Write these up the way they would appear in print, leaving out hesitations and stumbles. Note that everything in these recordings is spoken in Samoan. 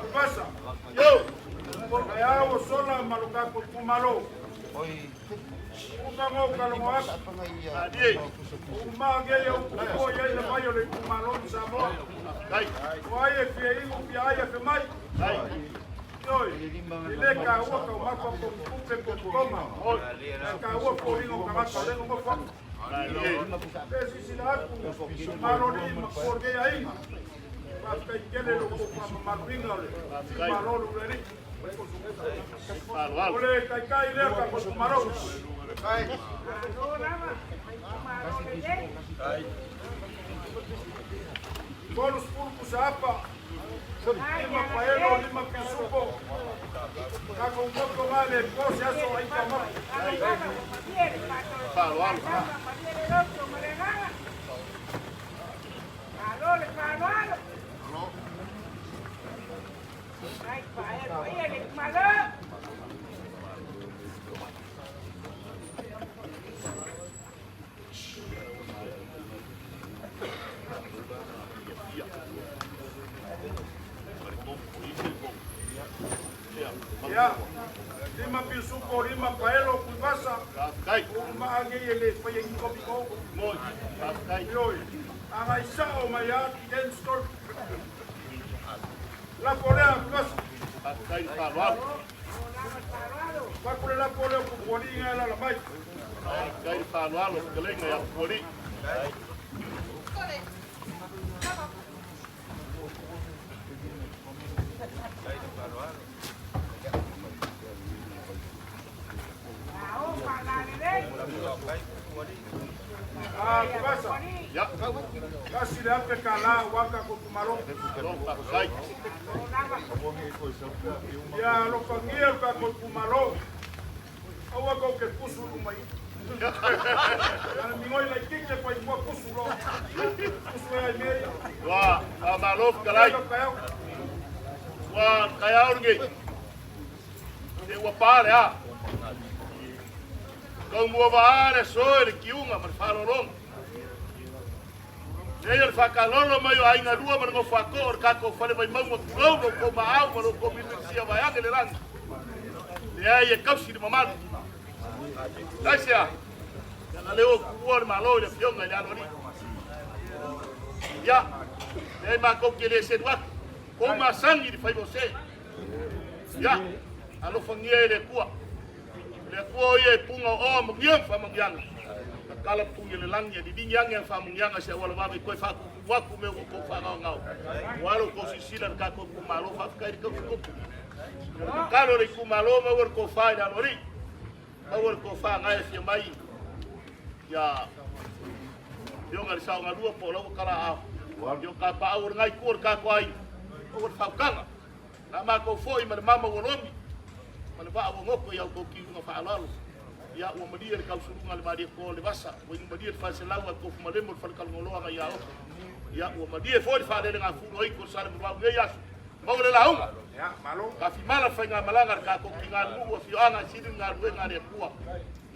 Kupasa. Kaya o sola maluka ko kumalo. Uka ngo kalongo aku. Uma ge yo ko ye le mai o le kumalo ni Samoa. O ai e fia ingu fia ai e fe mai. Oi. Ile ka ua ka mapa ko kupe ko tonga. Ka ua ko ringo ka mata lengo mo fa. E sisi la aku. Malo ni ma ko ge ai. Pa kai kele lo ko pa maluinga le. Malo lu le ni. O le kai kai le ka ko kumalo. Bonus pulpu sa apa. Lima paelo, lima pisupo. Kako umoto ngale, kosi aso aika mapu. Ia, lima pisupo, lima paelo, kuivasa. Uma ange ye le whai ingi kopi ko. Ioi, anga i sao mai a ki store. La polea, kuivasa. Pakule la polea ku poli nga la la mai. Ah, kuivasa. Kasi le ape ka la waka ko kumalo. Ia lo fangia ka ko kumalo. Aua ko ke kusu lu mai. Ana mingoi lai kike pa i kusu lo. Kusu e ai mea. Wa, a malo kalai. Wa kai aurgi. Te ua pale a. Kau mua vaare so le kiunga ma le whalolonga. Nei o le whakalolo mai o ainga lua ma le ngofako o le kako whale mai maunga kulou lo ko maau ma lo ko milisia vai ake le langi. Le ai e kausi le mamalu. Taisia. Ia leo kuua le malo i le fionga i le alo ali. Ia, le ai mākou ke le sedu atu. Ko masangi le whaivo se. Ia, alofangia e le kua. Le kua o ia e punga o o mungia whamangianga. Ka kala pungi le langi e lilingi ange whamangianga se awala wawe koe whaku waku me o ko whangao ngao. Walo ko sisila le kako ku malo whawhikai le kausi kupu. Kalo le ku malo ma ua ko whai le alori. Ma ua ko wha ngai fia mai. Ia, Fionga le sao ngalua po lau kala a. Yo ka pa au ngai ku ka ko ai. O ua whaukanga. Na ma ko foi ma le mama ua lomi. Ma le waa ua ngoko i au ko ki unga whaalalo. Ia ua malia le kausurunga le maria ko le vasa. Ua ingu malia le whaselau a kofu malemo le whalekalongoloa ia oko. Ia ua malia foi le whaalele ngā furo i ko sale mawau ngei aso. Mau le launga. Ia, malo. Ka whimala whai ngā malanga ka ko ki ngā nuu a whioanga siri ngā rue ngā rea kua.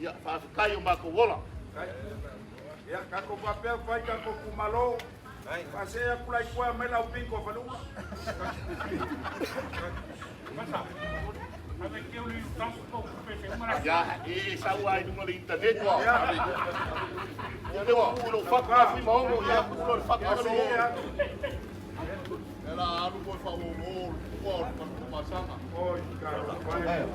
Ia whaafekai o mako wola. Ia, kako papea whai kako kumalo. Pasea kula i kua mai lau pinko whalunga. Ia, e sau ai lunga le internet. Ia leo ku lo whaka ka whima ongo. Ia ku lo whaka ka lo. Ela alu ko fa o o o o masanga. Oi, ka whai.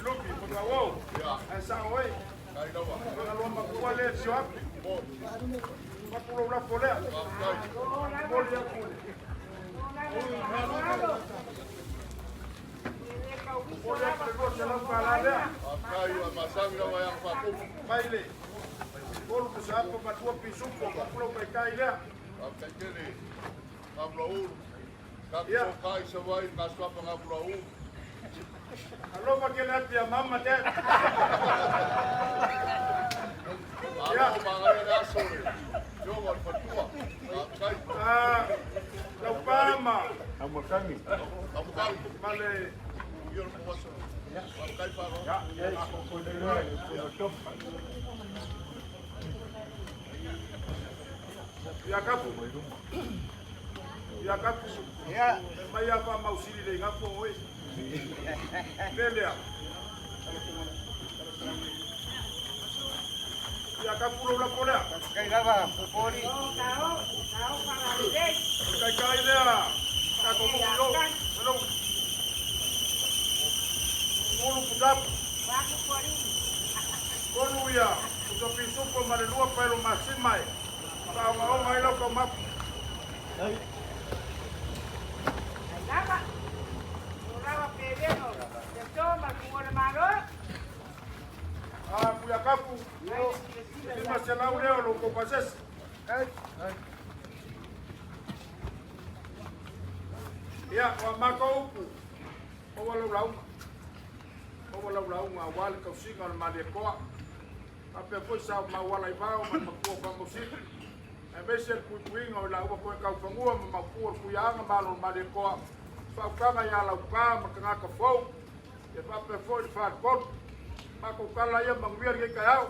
Lupi, whakawau. Ai sa oe. Whakalua makua le sio aku. Pakulo la polea. Moli aku le. Moli aku le lua se lau pala lea. Mai le. Kolu kusa apa matua pisupo. Pakulo kai kai lea. Alofa ke le apia mama te. Ia. Ah, Laupama. Male. Ia kapu. Ia kapu. Ia. Mai a fa mausili le ngapo oi. Pelea. Ia kapu lo la polea. Kai lava, popoli. Kai kai lea. Ka ko mo lo. Lo. Ulu kudap. Kolu ia. Uso pisupo ma le lua paelo masima e. Ka onga onga ilo ka mapu. Ah, kuya kapu. Lima selau leo lo ko pasesi. Ia, wa mako upu. O wala launga. O wala launga wa le kausinga o le malekoa. A pe foi sa ma wala i vao ma makua pa mosiki. E mese le puipuiga o la ua koe kaufagua ma maupua le kuiaga ma alo o le malekoa. Faaukaga iā laupā ma tagata fou. E faapea foi le faletolu. Makou tala ia manuia lenei taeao.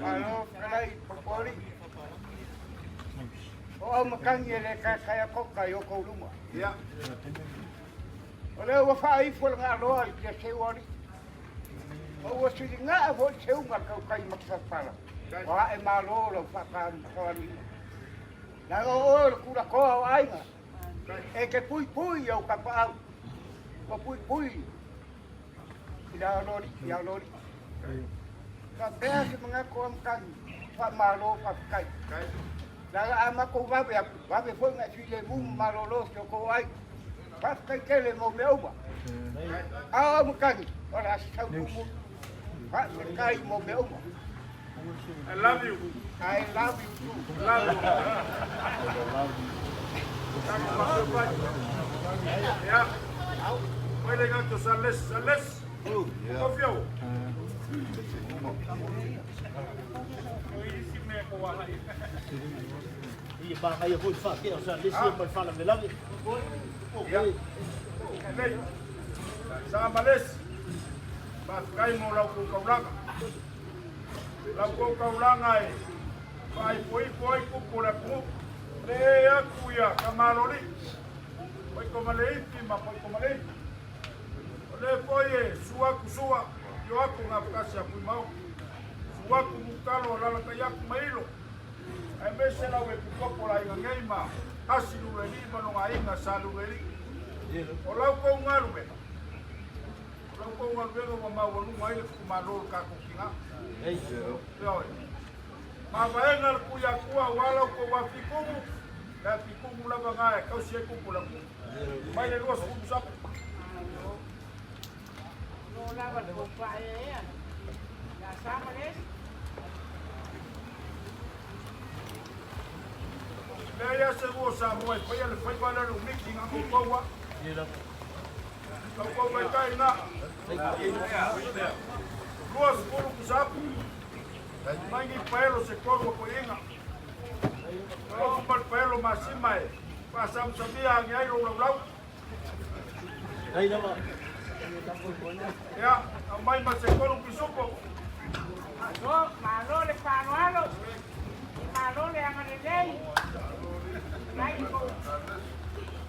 Malo, fetalai popoli. O au matangi e le kaekaea koka i o kou luma. Ia. O lea ua faaifo le galoa i Tiaseu o alii. Ma ua siligaa foi le seuga a le tautai matafalafala. Ua ae malo lau faataanuina. Leaga o oe o le tulatoa o aiga. E te puipui i ou tapaau. Ua puipui i le aloalii, i aloalii. Faapea se manatu o Amatagi, faamalo faafetai. Leaga a matou vave atu, vave foi ona e filemu ma malolo si o tou aiga. Faafetai tele mo mea uma. A o Amatagi, o le a se sau mulimuli. Faafetai mo mea uma. I love you. I love you too. Love you. Tatou faafetai. Ia. Mai le gato sa les, sa les. Kofio. Ia manaia foi le faatea o Sa Lesi ma le faalavelave. Ia. Lelei. Sa Malesi. Faafetai mo lau kou taulaga. Lau kou taulaga e faaipoipo ai kupu o le atunuu. Le atu ia Kamaloli. Poitomaleiti ma Poitomaleiti. O lea foi e sua atu sua, io atu gafetasi a Fuimao. Sua atu Mutalo, alalatai atu Mailo. Aemaise lau Epikopo le aiga nei ma Asi Lulelii ma lona aiga Sa Lulelii. O lau kou galuega, o lau kou galuega ua maualuga ai le fukumalo o le tatou tina. Ioe. Mavaega le Tuiatua aua lau kou afikumu, le afikumu lava na e tausi ai kupu o le atunuu. Mai le 20 tausaga. Leai lava se lua o Samoa e faia le faiva lea o le umiki na outou a. La outou taitai lena. 20 pusapu. Mai ni paelo se tolu o toeaiga. Tofu ma le paelo masima e faasamusamia age ai lou laulau. Ia, aumai ma se tolu pisupo. Malo le faaaloalo, malo le agalelei, mai kou.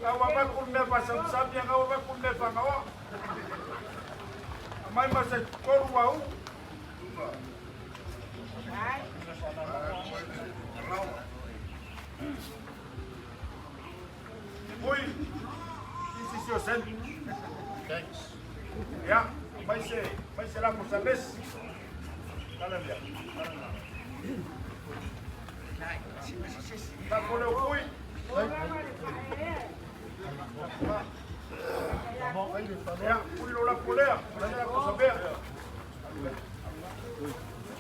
Lau avatu le mea faasamusami, agau avatu le mea faagaoa. Aumai ma se tolu auu. Ai. Ui, this is your send. Thanks. Ia, mai se, mai se lako sa lesi. Tala lea. Lako leo kui. Ia, kui lo lako lea. Mai se lako sabea.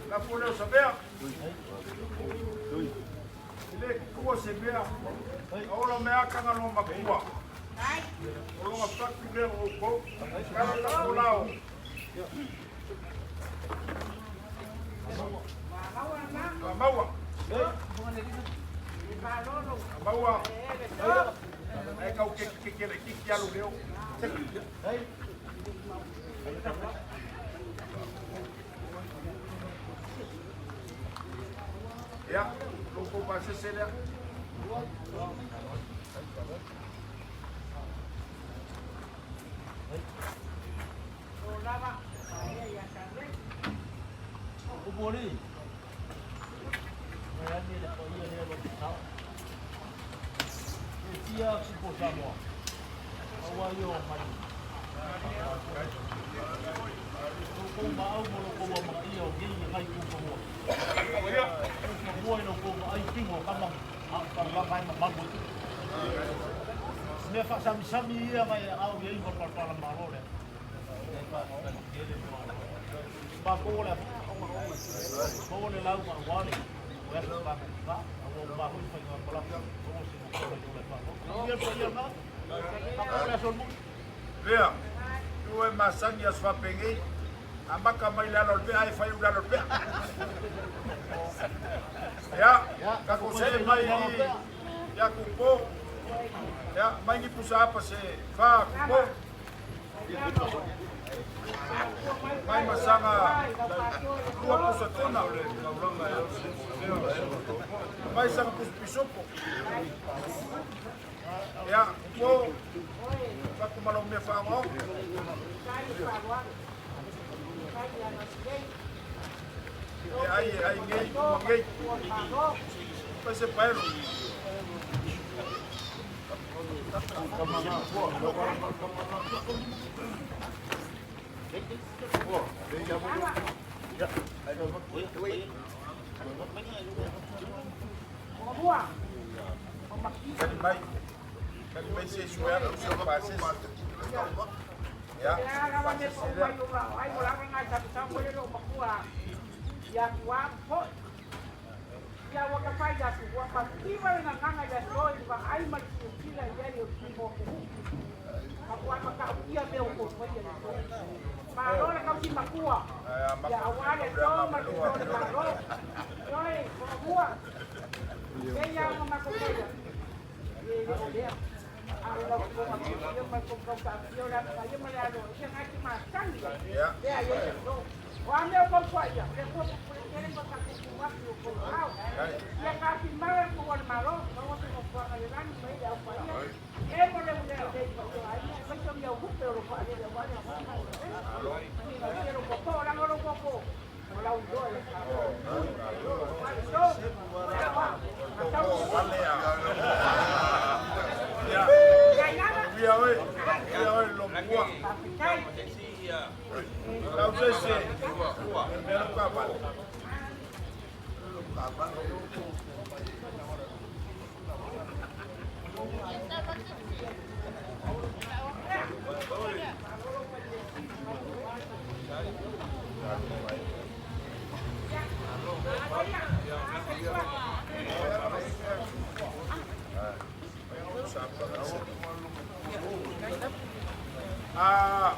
Lako leo sabea. E le kukua se mea. Aola mea kanga lo makua. O longa avatu lea o outou. Kalo tafolao. Maua. Maua. Ai kau ke ke ke le kiki alu leo. Ia, lo ko pa se se lea. Upoli. Mai ane le paia lea lo tau. E fia si po Samoa. Aua ia o manu. Lo kou maau mo lo kou amanaia o ngei e ngai kufanua. Kufanua i lo kou maai tigo o kama a o palalaga ai ma malu ai. Mea faasamisami ia ngai e aao i ai ma le palapala malo lea. Makou o le maua le lauga aua le aso Pagaika, aua ua matou i faiga palaka, maua se matou i ola e faalogo. Manuia le paia lena, matou le aso o le moni. Lea, tu e masani aso faapenei, amata mai le ala o le pea ae faaiu i le ala o le pea. Ia, tatou see mai i ia Kupo. Ia, mai ni pusa apa se fa Kupo. Mai masaga lua pusa tuna. Mai saga pusa pisopo. Ia, Kupo, fatu ma lau mea faaogaoga. E ai, e ai nei, uma nei. Fai se paelo. Tali mai. Tali mai se isi uea se o pasese. Ia, pasese lea. Ia. Ia oe, ia oe lo mua. Lau se se, mea lo kavale. Ah.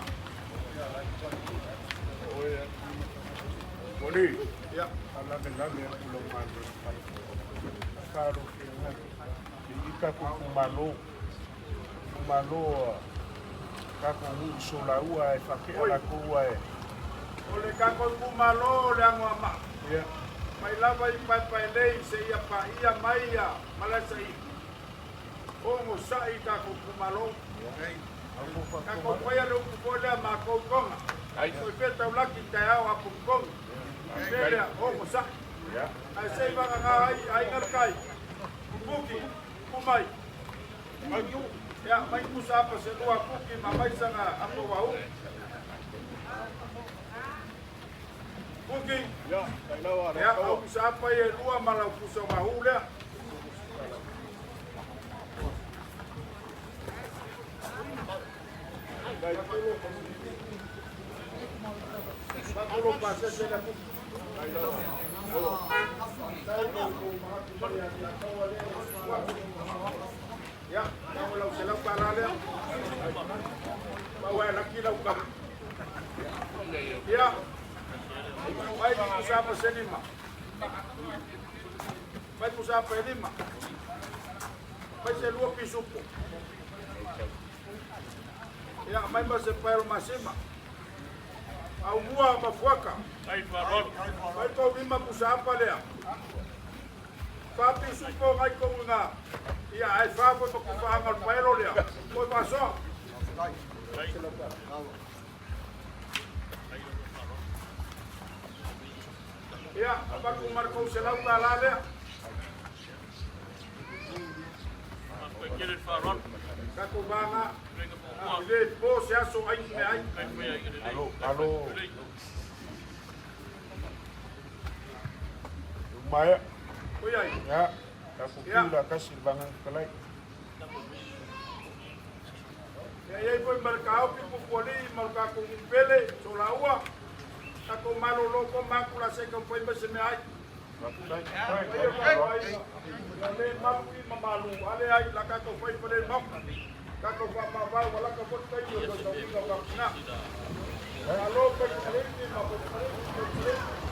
Moni, Ia. faalavelave atu lau malo faalofiaga i tatou itumalo, itumalo a tatou nuu solaua ae faatea latou ae. O le tatou itumalo o le Anoamaa. Ia. Mai lava i Paepaelei seia paia mai ia Malaesaili. Ogosa'i i tatou itumalo. Tatou faia le upu foi lea matou i Toga. Toe fia taulaki i taeao a Pogikogi. Mea lea, ogosa'i. Ae se i vagana ai aiga le tai. Kuki, ku mai. Ia, mai pusa apa se lua kuki ma mai saga apa wahū. Kuki, ia, au pusa apa ia e lua ma lau pusa wahū lea. Faatolo pasese lea kuki. Ia, tago lau $100 lea. Pau e laki lau ka. Ia. Mai pusa pa se lima. Mai pusa pa lima. Mai se lua pisupo. Ia, mai ma se paelo masima. Au mua mafuaka. Mai tou lima pusa apa lea. Fa pisupo ngai kou ngā. Ia, ai fa foi ma kufaanga o le paelo lea. Foi masoa. Ia, avatu ma le kou selau tālā lea. Tatou vaga, e le po se aso ai me ai. Alo, alo. Maea. Oi ai. Ia, tatou Ia. piu la tasi le vaga fetalai. Ia iai foi ma le kaopi pupualii ma le tatou pele solaua. Tatou malolo po maku la se ka fai ma se mea ai. Faafetai. Ai o tatou aiga. Ia le malu i ma malu ale ai la tatou fai fale mau. Tatou faamavau wala ka foi taimi o tatou o kapina. Malo pe kaleni ma pe kaleni pe kaleni.